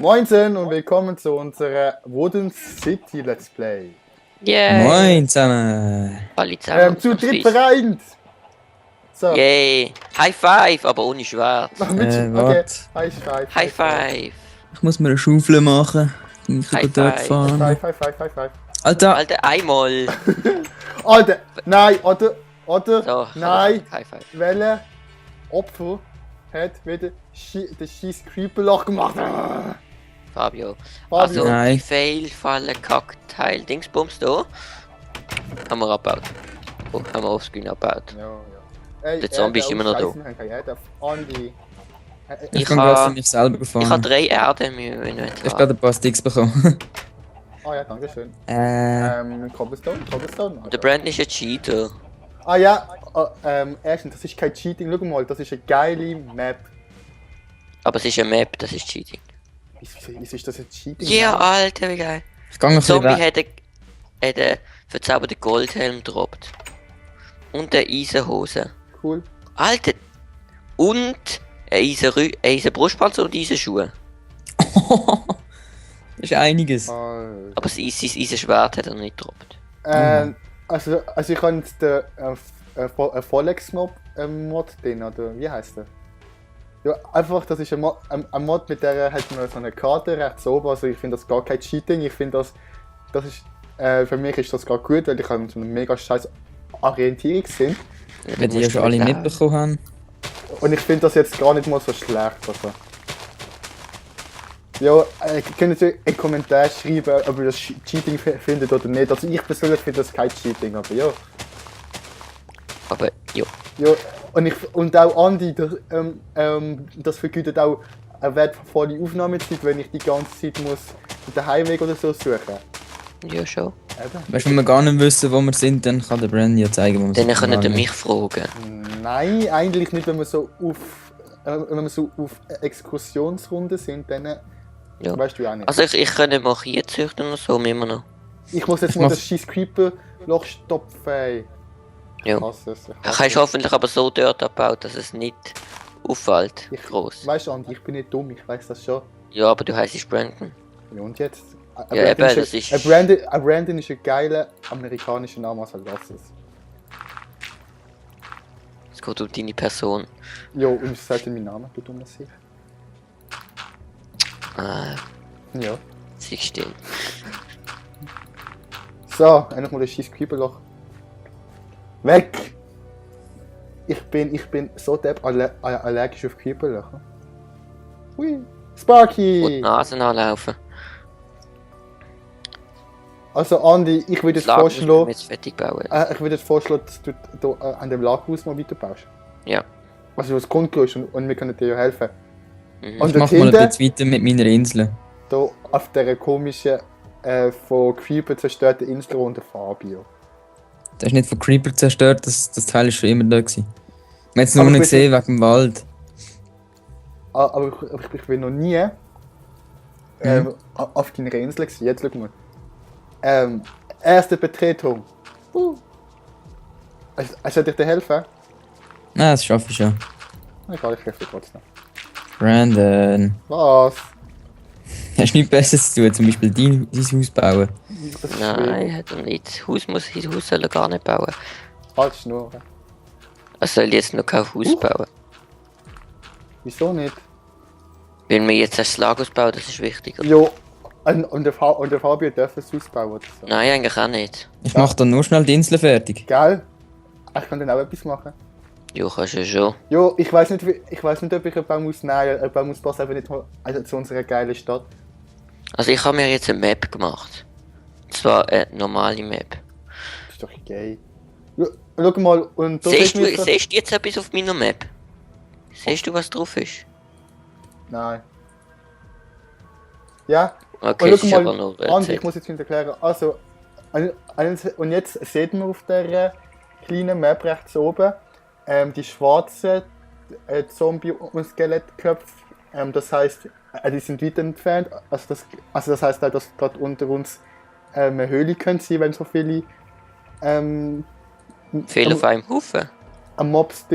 Moinsen und willkommen zu unserer Wooden City Let's Play. Yay! Moin zusammen! Alle zusammen. Zu dritt vereint! So. Yay! High Five, aber ohne Schwert. Okay, Wart. High Five. High Five. Ich muss mir eine Schaufel machen. Ich High kann dort five. fahren. High Five. Alter! Alter, einmal. Alter, nein, oder, So, nein, High Five. welche Opfer hat wieder das scheiß Creeperloch gemacht? Fabio. Fabio. Also, Nein. die Fail-Falle Kackteil. Dingsbums da. Haben wir abgebaut. Oh, haben wir offscreen abgebaut. Ja. Ey, Der Zombie ist immer noch da. Andi. Ich Ich bin gerade ha- für mich selber Ich habe gefahren. 3 Erden im Ich habe Inventar. gerade ein paar Sticks bekommen. Ah ja, danke schön. Cobblestone. Der Brandon ist ein Cheater. Ah ja, erstens, das ist kein Cheating, schau mal, das ist eine geile Map. Aber es ist eine Map, das ist Cheating. Wieso ist das ein Cheating? Ja, Alter, wie geil. Ich gehe noch ein bisschen Zombie weg. hat einen verzauberten Goldhelm gedroppt. Und eine Eisenhose. Cool. Alter! Und eine Eisenbrustpanzer und Eisenschuhe. Das ist einiges. Aber sein Eisenschwert hat er nicht gedroppt. Also ich habe jetzt den Folex-Mod drin, oder wie heißt der? Ja, einfach, das ist ein Mod, mit der hat man so eine Karte rechts oben, also ich finde das gar kein Cheating, ich finde das ist, für mich ist das gerade gut, weil ich habe so einen mega scheiß Orientierungssinn. Wenn die ja schon alle mitbekommen haben. Und ich finde das jetzt gar nicht mal so schlecht, also. Ja, könnt ihr einen Kommentar schreiben, ob ihr das Cheating findet oder nicht. Also ich persönlich finde das kein Cheating, aber ja. Aber, jo. Ja, und auch Andi, das vergütet auch eine wertvolle Aufnahmezeit, wenn ich die ganze Zeit muss den Heimweg oder so suchen. Ja, schon. Eben. Weißt du, wenn wir gar nicht wissen, wo wir sind, dann kann der Brand ja zeigen, wo wir Dann sind. könnt ihr mich fragen. Nein, eigentlich nicht, wenn wir so auf Exkursionsrunden sind, dann Ja. weißt du auch nicht. Also ich kann nicht markieren züchten oder so, immer noch. Ich muss jetzt Ich mal mach- das scheiß Creeper-Loch stopfen, ey. Ja. Ich hasse es. Ich habe hoffentlich aber so dort abgebaut, dass es nicht auffällt. Gross. Weißt du, Andi, ich bin nicht dumm, ich weiß das schon. Ja, aber du heisst Brandon. Ja, und jetzt? Ja, eben, das ist- Brandon ist ein geiler amerikanischer Name, also lass es. Es geht um deine Person. Jo, und ich sagte meinen Namen, du dummer Sieg. Ja. Sei still. So, endlich mal das scheiß Creeperloch. Weg! Ich bin so depp allergisch auf Creeperlöcher. Hui! Und die Sparky! Nasen anlaufen. Also Andi, ich würde jetzt Das Lager müssen wir vorschlagen, jetzt fertig bauen. ich würde jetzt vorschlagen, dass du da an dem Lagerhaus mal weiterbaust. Ja. Also das Grundgerüst und wir können dir ja helfen. Mhm. Und Ich dort mach mal ein hinten, bisschen weiter mit meiner Insel. da auf dieser komischen, von Creeper zerstörten Insel unter Fabio. Das ist nicht von Creeper zerstört, das Teil ist schon immer da gewesen. Wir haben es nur Aber nicht bist gesehen wegen dem Wald. Aber ich bin noch nie auf deiner Insel gewesen. Jetzt schau mal. Erste Betretung. Soll ich dir helfen? Nein, das schaffe ich schon. Egal, ich helfe dir trotzdem. Brandon. Was? Hast du nichts Besseres zu tun, zum Beispiel dein Haus bauen? Das ist Nein, hat er nicht. Das Haus soll er gar nicht bauen. Halt Schnur. Er soll jetzt noch kein Haus bauen. Wieso nicht? Wenn wir jetzt ein Lagerhaus bauen, das ist wichtiger. Jo, und der Fabio darf es ausbauen oder so. Nein, eigentlich auch nicht. Ich mach dann nur schnell die Insel fertig. Gell? Ich kann dann auch etwas machen. Jo, kannst du schon. Jo, ich weiß nicht, ob ich einen Baum muss. Nein, ein Baum muss passt einfach nicht also zu unserer geilen Stadt. Also ich habe mir jetzt eine Map gemacht. Und zwar eine normale Map. Das ist doch geil. Schau mal, und da Siehst sieht man so- du jetzt etwas auf meiner Map? Siehst du, was drauf ist? Nein. Ja? Okay, Und es ist schau aber mal, nur Andi, ich muss jetzt nicht erklären. Also, und jetzt sieht man auf der kleinen Map rechts oben die schwarzen Zombie- und Skelettköpfe. Das heißt, die sind weit entfernt. Also das heißt auch, dass dort unter uns eine Höhle könnte sein, wenn so viele Viel auf einem Haufen. Mobs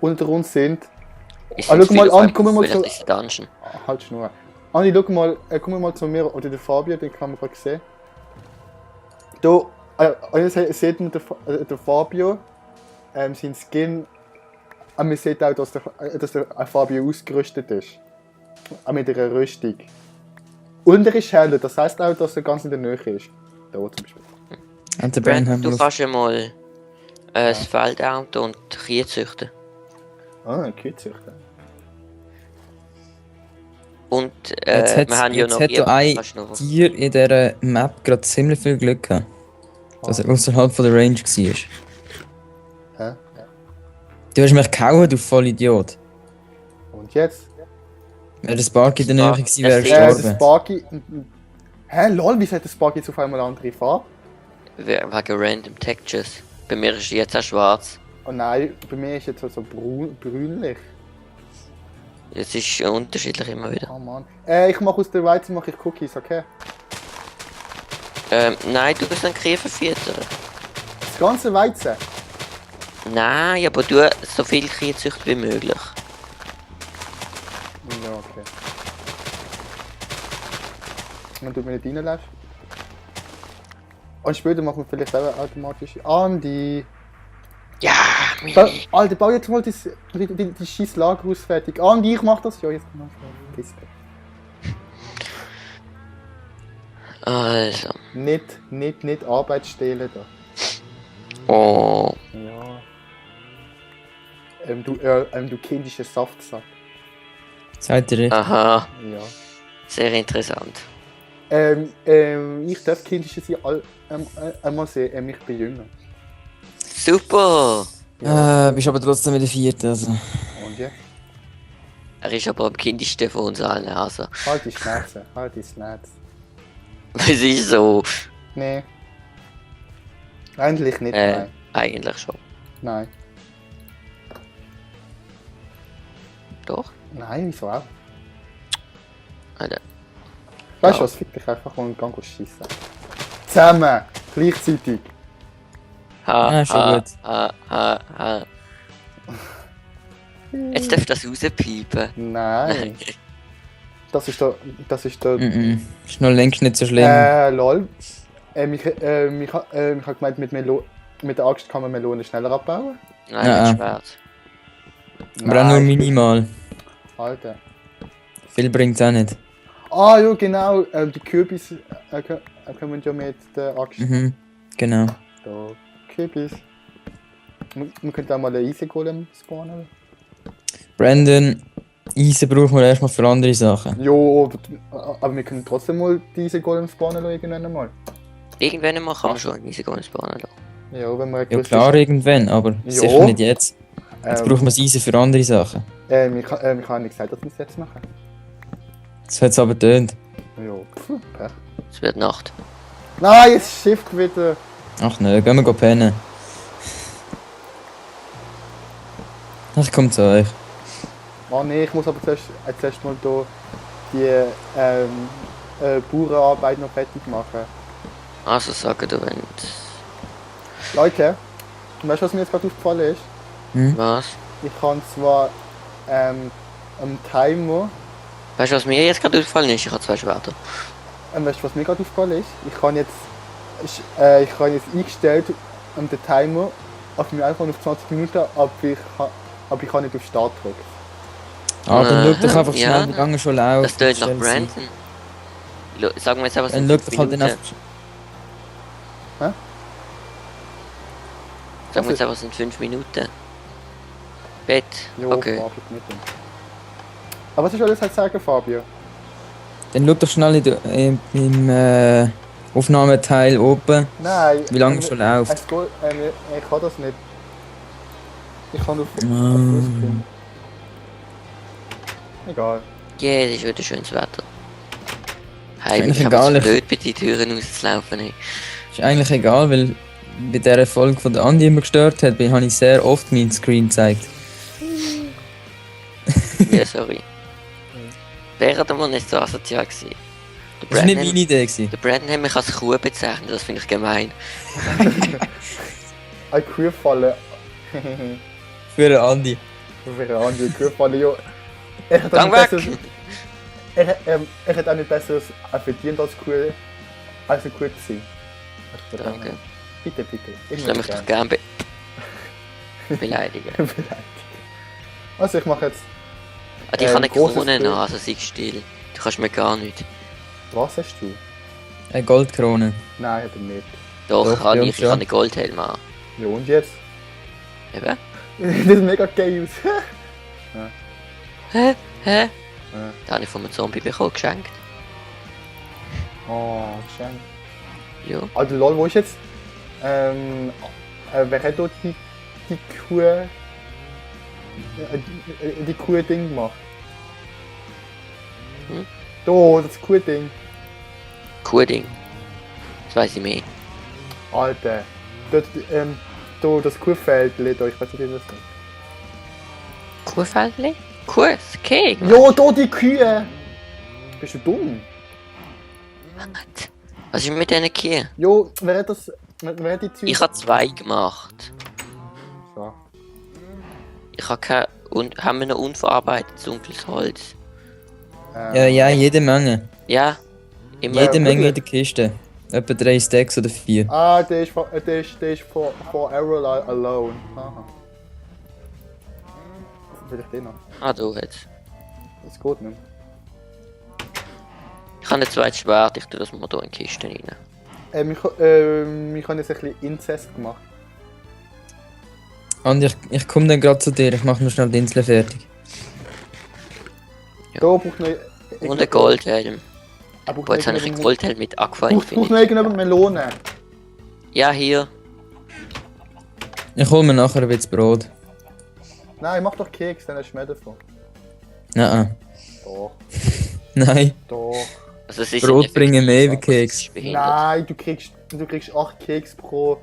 unter uns sind. Es Ah, sind schau mal viele auf an, einem guck mal Haufen, so- das ist ein Dungeon. Halt Schnur. Andi, schau mal, komm mal zu mir, oder der Fabio, den kann man gerade sehen. Da, ihr seht man den Fabio, sein Skin, und man sieht auch, dass der Fabio ausgerüstet ist. Auch mit einer Rüstung. Und er ist heller, das heisst auch, dass er ganz in der Nähe ist. Da zum Beispiel. Und der Brand Brand, haben du wir kannst ja mal das Feld ernten und Kühe züchten. Ah, ein Kühlzüchter. Und Jetzt wir haben ja jetzt noch hat da ein kannst du noch was? Tier in dieser Map gerade ziemlich viel Glück gehabt. Dass er außerhalb von der Range war. Hä? Du hast mich gehauen, du Vollidiot. Und jetzt? Wäre der Sparky in der Nähe gewesen, wäre Das er Der gestorben. Sparky. Hä, lol, wieso hat der Sparky jetzt auf einmal eine andere Farbe? Wegen random Textures. Bei mir ist jetzt auch schwarz. Oh nein, bei mir ist jetzt so brünlich. Es ist unterschiedlich immer wieder. Oh Mann. Ich mache aus der Weizen mache ich Cookies, okay? Nein, du bist ein Käfer füttern. Das ganze Weizen? Nein, aber du so viel Kühe züchten wie möglich. Ja, okay. Wenn du mir nicht reinlässt. Und später machen wir vielleicht auch automatisch. Andi! Ja, Alter, bau jetzt mal die scheiß Lagerhaus fertig. Andi, ich mach das. Ja, jetzt mach ich das. also. Nicht Arbeit stehlen da. Oh. Ja. Du kindischer Saftsack. Seid ihr recht? Aha, Ja. sehr interessant. Ich darf kindischer sein, einmal sehen, ich bin jünger. Super! Bist aber trotzdem wieder vierte, also. Und jetzt? Er ist aber am kindigsten von uns allen, also. Halt die Schnauze, halt die Schnauze. Es ist so. Nee. Eigentlich nicht, Äh, nein. eigentlich schon. Nein. Doch? Nein, wieso auch? Alter. Weißt du Ja. was, fick dich einfach und geh schiessen. Zusammen! Gleichzeitig! Ha, schon ha, gut. ha. Jetzt darf das rauspiepen. Nein! Das ist der. Ist noch längst nicht so schlimm. Lol. Ich hab gemeint, mit der Axt kann man Melonen schneller abbauen. Nein, Ja. mit Schwert. Aber auch nur minimal. Alter. Viel bringt's auch nicht. Ah ja, genau. Die Kürbis können ja mit der Axt. Mhm, genau. Da. Kürbis. Man könnte auch mal einen Eisengolem spawnen. Brandon, Eisen brauchen wir erstmal für andere Sachen. Jo, aber wir können trotzdem mal die Eisengolem spawnen lassen, irgendwann mal. Irgendwann einmal kann man schon einen Eisengolem spawnen lassen. Ja, wenn man Ja klar, irgendwann, aber Ja. sicher nicht jetzt. Jetzt brauchen wir das Eisen für andere Sachen. Ich habe nicht gesagt, dass wir es jetzt machen. Das hat es aber tönt. Ja, Pech. Es wird Nacht. Nein, jetzt schifft wieder. Ach ne, gehen wir pennen. Ich komm zu euch. Oh nee, ich muss aber zuerst mal hier die Bauernarbeit noch fertig machen. Also sagen du, wenn. Leute, weißt du, was mir jetzt gerade aufgefallen ist? Was? Ich kann zwar einen Timer, Weißt du, was mir jetzt gerade aufgefallen ist? Ich habe 2 Schwerter. weißt du, was mir gerade aufgefallen ist? Ich kann jetzt eingestellt den Timer auf meinem iPhone auf 20 Minuten, aber ich kann nicht auf Start drücken. Ah, dann schau doch einfach Ja. schnell, wie lange schon läuft. Das tönt nach Stell sie. Brandon. Sagen wir jetzt einfach, Dann schau doch halt den einfach. Sagen wir jetzt einfach, es sind 5 Minuten. Bett. Jo, Okay. Fabio, mit dem. Aber was soll ich jetzt sagen, Fabio? Dann schau doch schnell im Aufnahmeteil oben, Nein. wie lange schon läuft. Ich kann das nicht. Ich kann auf Ah. Fußball. Egal. Ja, es ist wieder schönes Wetter. Hey, Eigentlich ich habe egal, jetzt ich- blöd bei den Türen rauszulaufen. Hey. Ist eigentlich egal, weil bei dieser Folge von der Andi immer gestört hat, habe ich sehr oft meinen Screen gezeigt. Ja, sorry. Wäre der Mann nicht so asozial gewesen. Der Das war nicht Brandon, meine Idee. Gewesen. der Brandon hat mich als Kuh bezeichnet, das finde ich gemein. Eine Kuhfalle. Für den Andi. Für eine andere Kuhfalle, ja. Ich Gang weg! Er hat auch nicht besseres verdient als cool, als ein gut zu sein. Danke. Bitte, bitte. Ich lasse mich doch gerne beleidigen. Beleidigen. Also ich mache jetzt... Ah, die kann eine großes Krone Bild. noch, also sei still. Du kannst mir gar nicht. Was hast du? Eine Goldkrone. Nein, hat er nicht. Doch, Doch, kann ja, ich. Ich schon. kann einen Goldhelm an. Ja, und jetzt? Eben? Das ist mega gay aus. Hä? Hä? Ja. Da habe ich von einem Zombie bekommen, geschenkt. Oh, schön. Ja. Also lol, wo ist jetzt? Wer hat dort die Kuh... die Kuh-Ding gemacht? Hm? Da, das Kuh-Ding. Kuhding. Das weiss ich mehr. Alter. Dort, da, das Kuhfeldli da, ich weiß nicht, wie das ist. Kuhfeldli? Kuh? Das Keg? Ja, da die Kühe! Bist du dumm? Was ist mit diesen Kühen? Jo, wer hat das... Wer hat die Züge... Ich habe 2 gemacht. So. Ich habe kein... Und haben wir noch unverarbeitetes dunkles Holz? Ja, jede Menge. Ja. Immer. Jede Menge wirklich? in der Kiste. Etwa 3 Stacks oder 4. Ah, der ist for Errol alone. Aha. Will ich den noch? Ah, du jetzt. Das geht nicht. Ich habe ein zweites Schwert, ich tue das mal hier in die Kiste rein. Ich habe jetzt ein bisschen Inzest gemacht. Und ich komme dann gerade zu dir, ich mache nur schnell die Insel fertig. Ja. Da braucht noch... Und ein Goldhelm. Er braucht Boah, jetzt habe ich einen Goldhelm mit Aqua Braucht noch Infinity. irgendjemand Melone? Ja, hier. Ich hole mir nachher ein bisschen Brot. Nein, mach doch Keks, dann hast du mehr davon. Nein, Doch, nein. doch. Also es ist Brot ineffektiv, bringen mehr wie aber es Keks. ist behindert. Nein, du kriegst 8 Keks pro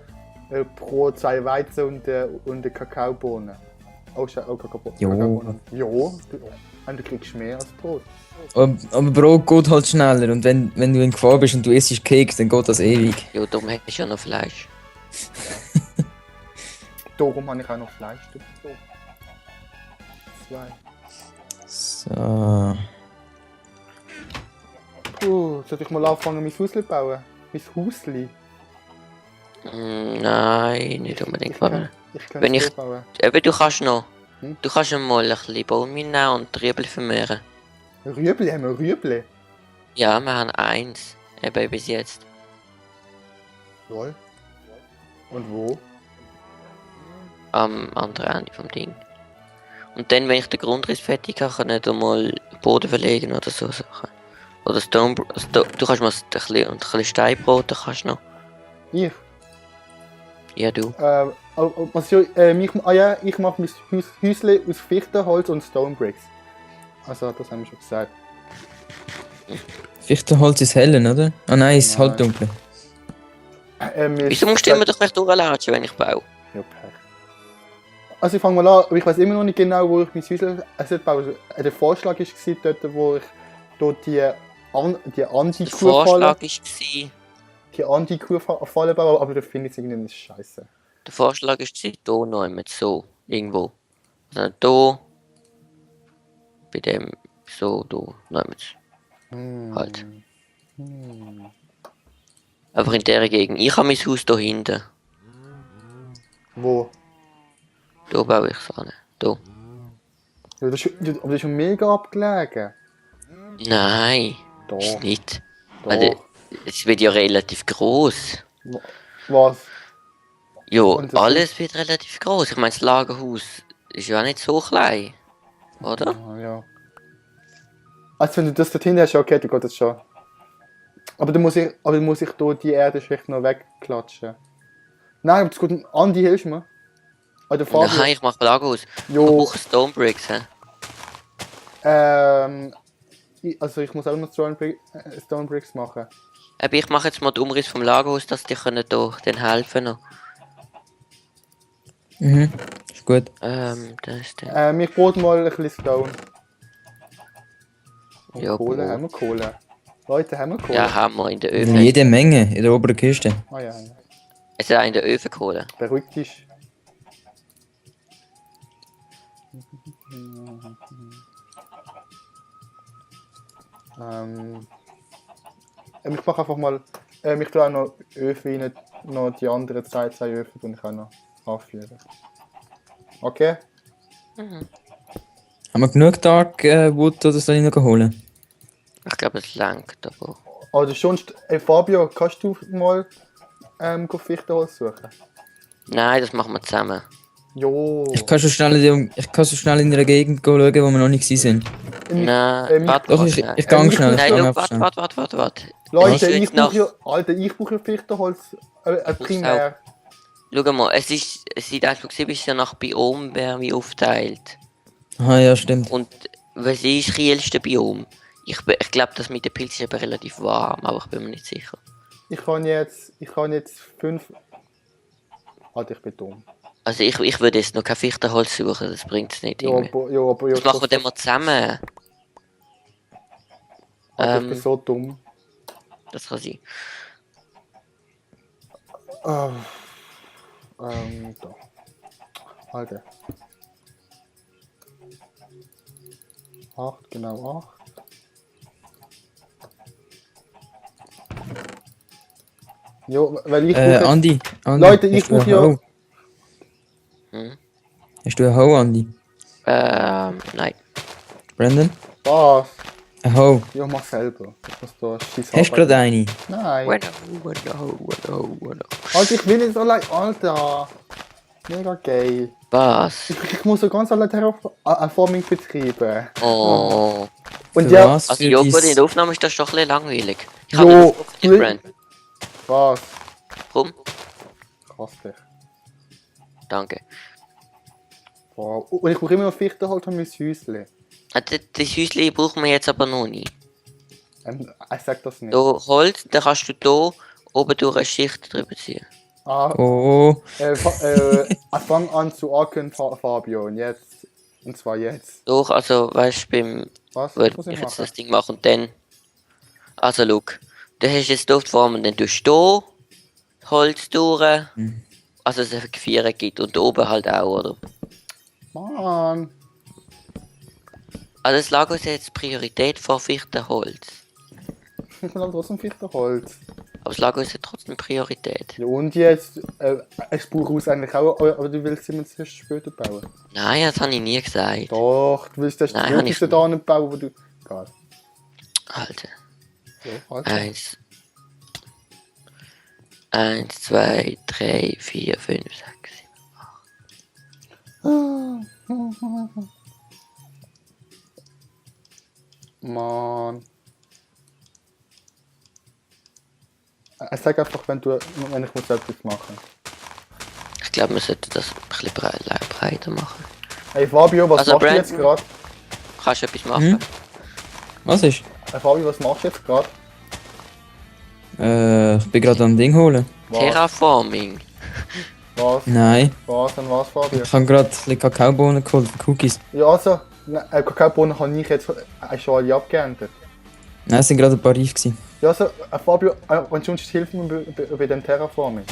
2 Weizen und eine Kakaobohne. Oh, Kakaobohne. Jo. Kakaobohnen. Jo, und du kriegst mehr als Brot. Aber Brot geht halt schneller und wenn du in Gefahr bist und du isst Keks, dann geht das ewig. Ja, darum hättest du ja noch Fleisch. Darum habe ich auch noch Fleisch dazu. 2. So. Puh, sollte ich mal anfangen, mein Hausli zu bauen? Mein Hausli? Nein, nicht unbedingt. Warte. Ich kann Wenn es ich- so bauen. Eben, du kannst noch. Hm? Du kannst mal ein bisschen Baum nehmen und Triebel vermehren. Rüebli, haben wir Rüebli? Ja, wir haben 1. Eben bis jetzt. Lol. Und wo? Am anderen Ende vom Ding. Und dann, wenn ich den Grundriss fertig habe, kann ich da mal Boden verlegen oder so Sachen. Oder du kannst mal ein bisschen Steinbrot, kannst du noch. Ich? Ja, du. Ich mache mein Häusli aus Fichtenholz und Stone Bricks. Also, das haben wir schon gesagt. Fichtenholz ist hellen, oder? Ah nein, ist Nein. halt dunkel. Wieso musst du immer durch mich durchlatschen, wenn ich baue? Ja, Pech. Also, ich fange mal an, aber ich weiß immer noch nicht genau, wo ich mein Häusli baue. Der Vorschlag war dort, wo ich dort die Der Anti-Kuh-Falle Vorschlag war, baue, aber da finde ich irgendwie scheiße. der Vorschlag ist, hier noch immer so, irgendwo. Also da, bei dem, so, da, noch immer. Halt. Einfach in der Gegend. Ich habe mein Haus da hinten. Wo? Da baue ich es an. Da. Ja, aber das ist schon mega abgelegen. Nein, Da. ist nicht. Da. Also, es wird ja relativ groß. Was? Ja, Und das alles wird relativ groß. Ich meine, das Lagerhaus ist ja auch nicht so klein. Oder? Ah, ja. Also wenn du das dort hinten hast, okay, dann geht das schon. Aber dann muss ich hier die Erdeschicht noch wegklatschen. Nein, aber das geht... Andi, hilfst du mir? Oder Fabio? Nein, ich mache Lagerhaus. Ich Jo, brauche Stone Bricks, hä? also ich muss auch noch Stone Bricks machen. Aber ich mache jetzt mal den Umriss vom Lagerhaus, dass die können da dann helfen noch. Mhm, ist gut. Das ist der. Ich brauche mal ein bisschen Stone. Und Ja, Kohle, gut. haben wir Kohle? Leute, haben wir Kohle? Ja, haben wir in der Öfen. Jede Menge in der oberen Kiste. Ah ja, Es ist auch in der Öfen Kohle. beruhig dich. Ich mache einfach mal. Ich tue auch noch Öfen rein, noch die anderen zwei Öfen und ich auch noch anführen. Okay? Mhm. Haben wir genug Dark Wood oder soll ich noch holen? Ich glaube, es langt aber. Oder sonst, Fabio, kannst du mal Fichtenholz suchen? Nein, das machen wir zusammen. Jo. Ich kann schon schnell in der Gegend schauen, wo wir noch nicht gewesen sind. Nein, warte, Doch, warte. ich Nein, gang schnell. nein, Ich gang schau, einfach schnell. warte. Leute, Es ich ist nach- brauche ja, Alter, ich brauche Fichtenholz primär. Schau mal, es ist, seit 1.7 ist ja nach Biomwärme aufteilt. Ah ja, stimmt. Und was ist das kielste Biom? Ich glaube, das mit den Pilzen ist aber relativ warm, aber ich bin mir nicht sicher. Ich kann jetzt 5. Alter, ich bin dumm. Also ich würde jetzt noch kein Fichtenholz suchen, das bringt es nicht. Ja, irgendwie. aber Das machen wir dann mal zusammen. Alter, ich bin so dumm. Das kann sein. Da. Alter. 8, genau 8. Jo, weil ich brauche Andi. Leute, ich hast du eine brauche ja. Hoe? Hm? Hast du eine Hoe, Andi? Nein. Brandon? Was? Eine Hoe. Ja, mach selber. Ich muss da Scheiß Hast du gerade eine? Nein. Bueno. Alter, ich will nicht allein. Alter. Mega geil. Was? Ich muss so ganz allein Terraforming betreiben. Oh. Und Für ja, was? Also Für Joghurt in dies- der Aufnahme ist das doch ein bisschen langweilig. Ich Jo, habe nicht auf dich, du- Brand. was? Komm, Krass dich. danke. Wow. Und ich brauche immer noch Fichtenholz für mein Häuschen. Das Häuschen brauchen wir jetzt aber noch nicht. Ich sag das nicht. Da Holz, dann kannst du hier oben durch eine Schicht drüber ziehen. Ah, Oh, fang an zu ackern, Fabio. Und jetzt. Und zwar jetzt. Durch, also weißt du, beim Was würde muss ich ich jetzt machen? das Ding machen und dann. Also look. Du hast jetzt hier die Form und dann tust du hier Holz durch. Mhm. Also es eine Vierer gibt und oben halt auch, oder? Mann. Also das Lager ist jetzt Priorität vor Fichtenholz. Ich will aber trotzdem Fichtenholz. Aber das Lager ist ja trotzdem Priorität. Ja, und jetzt. Ein Spurhaus eigentlich auch, aber du willst immer zuerst später bauen. Nein, das habe ich nie gesagt. Doch, du willst das Nein, hab ich Spurhaus da nicht bauen, wo du. Egal. Alter. Ja, Alter. 1, 2, 3, 4, 5, 6, 7. Mann. Sag einfach, wenn ich muss etwas machen. Ich glaube, wir sollten das ein bisschen breiter machen. Hey Fabio, was Also, machst du Brandon? jetzt gerade? Kannst du etwas machen? Hm? Was ist? Hey Fabio, was machst du jetzt gerade? Ich bin gerade am Ding holen. Terraforming. Was? Nein, Was und was, Fabio? ich habe gerade ein bisschen Kakaobohnen geholt für Cookies. Ja, also, Kakaobohnen habe ich jetzt schon alle abgeerntet. Nein, es sind gerade ein paar reif gewesen. Ja, also, Fabio, wenn sonst hilf mir bei dem Terraforming.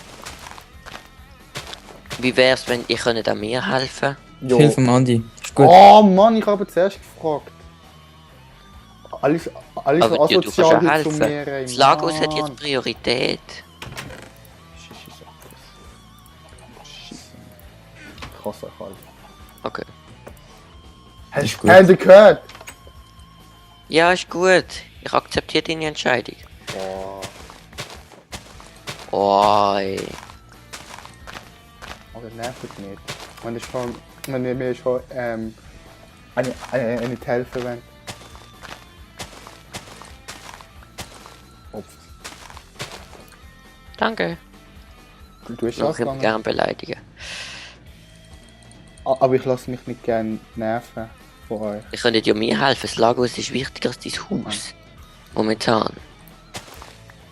Wie wär's, wenn ich könnte an mir helfen? Ich helfe dem Andi. Ist gut. Oh Mann, ich habe zuerst gefragt. Alles Aber so dir, du kannst asozial ja hier zu helfen. mir, ey. Das Lager hat Mann. jetzt Priorität. Scheisse. Ich hasse euch alle. Okay. Hast gut. du gehört? Ja, ist gut. Ich akzeptiere deine Entscheidung. Boah. Oh, ey. Aber das nervt nicht. Wenn ihr mir schon eine helfen wollt. Ups. Danke. Du hast Noch das immer gegangen. gern beleidigen. Aber ich lasse mich nicht gerne nerven von euch. Ich könnte dir mir helfen. Das Lagerhaus ist wichtiger als dein Haus. Momentan.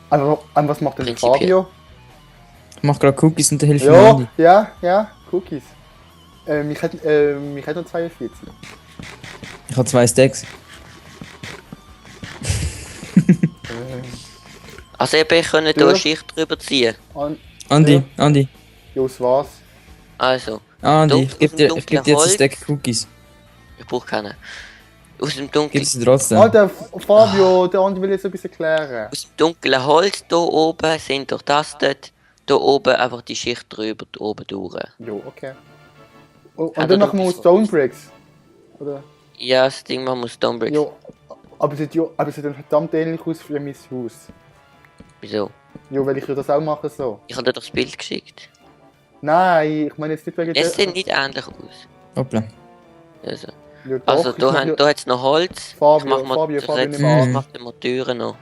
Aber was macht denn Prinzipiell. Fabio? Ich mache gerade Cookies und dann helfe ich dem Ja, Andi. ja, Cookies. Ich hätte noch 42. Ich habe 2 Stacks. Also eben, ich könnte hier Ja. eine Schicht drüber ziehen. Andi, Ja. Andi. Jos, was? Also, Andi, Duft ich gebe aus dem dir, ich geb dir jetzt dunklen ein Stack Cookies. ich brauche keine. Aus dem dunklen, Gib's dir trotzdem. Alter, Fabio, der andere will jetzt etwas erklären. aus dem dunklen Holz hier oben sind durch das dort, hier oben einfach die Schicht drüber, oben durch. Jo, okay. Und Hat dann er machen wir doch- Stone Bricks. Oder? Ja, das Ding machen wir Stone Bricks. Jo, aber es sieht dann verdammt ähnlich aus wie mein Haus. Wieso? Jo, weil ich würde das auch machen so. Ich habe dir das Bild geschickt. Nein, ich meine jetzt nicht wegen Es sieht nicht ähnlich aus. Hoppla. Also, Ja, doch, also ich da, mach haben, ja- da hat es noch Holz. Fabio, ich mach Fabio, das Fabio, jetzt, nimm an. ich mach die Türen noch.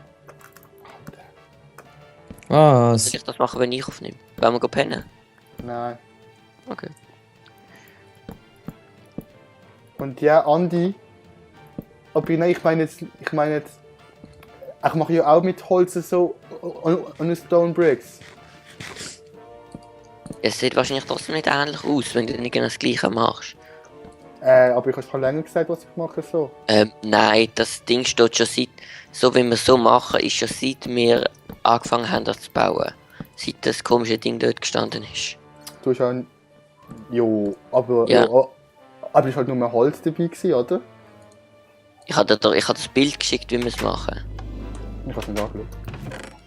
Was? Soll ich das machen, wenn ich aufnehme? Wollen wir gehen pennen? Nein. Okay. Und ja, Andi. Aber nein, ich meine jetzt, ich mache ja auch mit Holz so und Stone Bricks. Es sieht wahrscheinlich trotzdem nicht ähnlich aus, wenn du nicht genau das gleiche machst. Aber ich habe schon länger gesagt, was ich mache so. Nein, das Ding steht schon seit, so wie wir es so machen, ist schon seit wir angefangen haben, das zu bauen. Seit das komische Ding dort gestanden ist. Du hast auch jo, aber Ja. ja, aber ist halt nur mehr Holz dabei gewesen, oder? Ich habe das Bild geschickt, wie wir es machen. Ich habe es nicht angeschaut.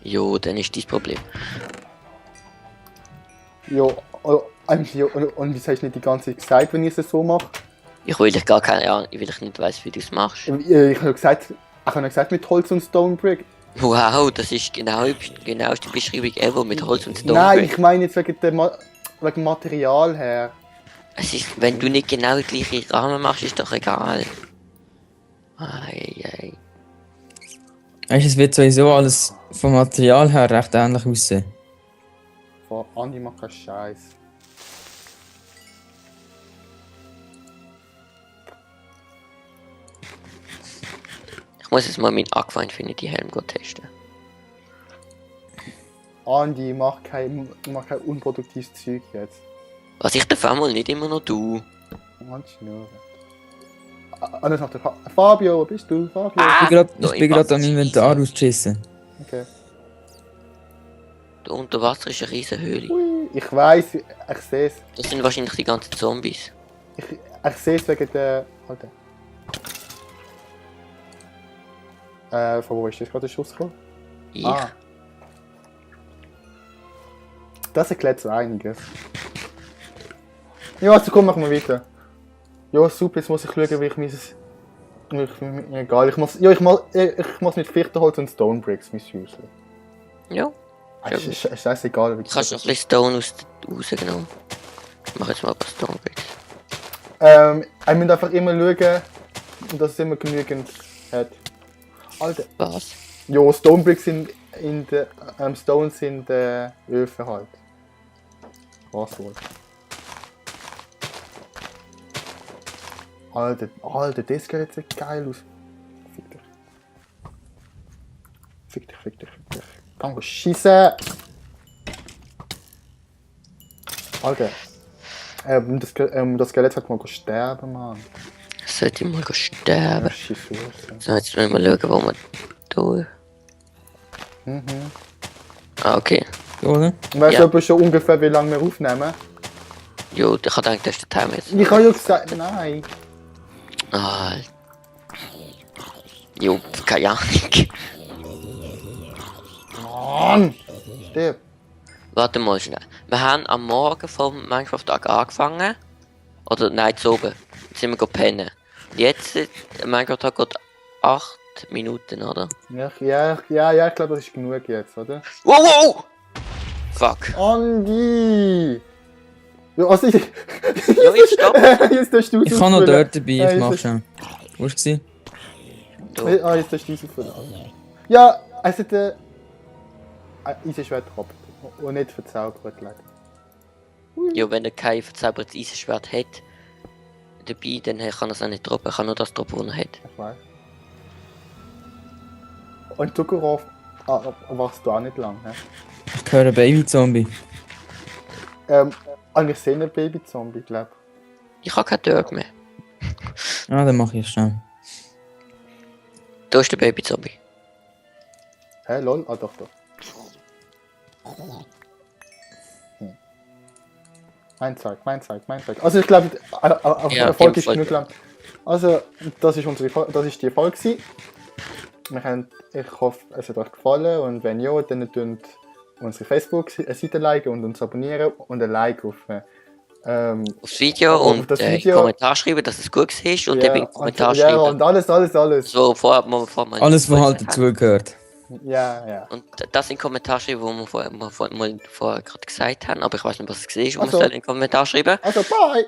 Jo, dann ist dein Problem. Jo, ja, und wie hast du nicht die ganze Zeit gesagt, wenn ich es so mache? Ich will dich gar keine Ahnung, weil ich nicht weiss, wie du es machst. Ich habe gesagt mit Holz und Stone Brick. Wow, das ist genau die Beschreibung ever mit Holz und Stone Nein, Brick. ich meine jetzt wegen dem wegen dem Material her. Es ist, wenn du nicht genau den gleichen Rahmen machst, ist doch egal. Ei. Weißt du, es wird sowieso alles vom Material her recht ähnlich aussehen. Von Andi macht keinen Scheiß. Ich muss jetzt mal meinen Aqua Infinity Helm testen. Andi, mach kein unproduktives Zeug jetzt. Was ich darf einmal nicht immer noch tue. Mann, Schnurren. Anders macht der Fabio, wo bist du? Fabio? Ah! Ich bin gerade am Inventar ausgeschissen. Okay. Da unter Wasser ist eine riesen Höhle. Hui, ich weiss, ich sehe es. Das sind wahrscheinlich die ganzen Zombies. Ich sehe es wegen der. Alter. Von wo ist das gerade der Schuss gekommen? Ich. Das erklärt so einiges. Ja, also komm, machen wir weiter. Ja, super, jetzt muss ich schauen, wie ich mein... Egal, ich muss mit Fichtenholz und Stone Bricks mein Haus. Ja. Ist scheißegal, wie Ich habe schon ein bisschen Stone rausgenommen. Ich mache jetzt mal ein paar Stone Bricks. Ich muss einfach immer schauen, dass es immer genügend hat. Alter. Was? Ja, Stone Bricks sind in der Stone sind Öfen halt. Was wohl? Alter, das sieht jetzt geil aus. Fick dich. Komm, schießen! Alter. Das Skelett hat mal sterben, Mann. Sollte ich mal sterben. Schiss los. So, jetzt müssen wir schauen, wo wir tun. Ah, okay. So, oder? Weißt du Ja. aber schon ungefähr, wie lange wir aufnehmen? Jo, ich habe gedacht, das ist der Timer jetzt. Ich habe ja gesagt, nein. Ah. Jo, keine Ahnung. Mann! Stirb. Warte mal schnell. Wir haben am Morgen vom Minecraft-Tag angefangen. Oder nein, zu oben. Jetzt sind wir pennen. Jetzt, der Minecraft-Tag geht 8 Minuten, oder? Ja, ich glaube, das ist genug jetzt, oder? Wow! Fuck. Andi! Ja, also ich... Ja, jetzt stopp. Jetzt darfst du Ich kann noch dort dabei, Ja, ich mach ist schon. Wo warst du? Jetzt darfst du ausfüllen. Ja, es hat ein Eisenschwert gehabt. Und nicht verzaubert, leider. Ja, wenn er kein verzaubertes Eisenschwert hat, dabei, dann kann er es auch nicht droppen. Er kann nur das droppen, was er hat. Ich weiß. Und Zuckerrohr wachst du auch nicht lang, hä? Ich höre Baby-Zombie. Eigentlich sehen ein Baby-Zombie, glaub ich. Ich habe kein Dirt mehr. Ah, dann mach ich schnell. Da ist der Baby-Zombie. Hä, lol? Ah, doch. Mein Zeug. Also ich glaube, Ja, Erfolg ist Erfolg. genug lang. Also, das ist die Folge gewesen. Ich hoffe, es hat euch gefallen und wenn ja, dann tut unsere Facebook-Seite liken und uns abonnieren und ein Like auf Aufs Video auf und das einen Video. Kommentar schreiben, dass es gut war und Ja, eben einen Kommentar und, ja, schreiben. und alles. So, vorher man Alles, was halt dazugehört. Ja. Und das in den Kommentar schreiben, wo wir vorher gerade gesagt haben, aber ich weiß nicht, was es war, wo Also. man soll in den Kommentar schreiben. Also, bye!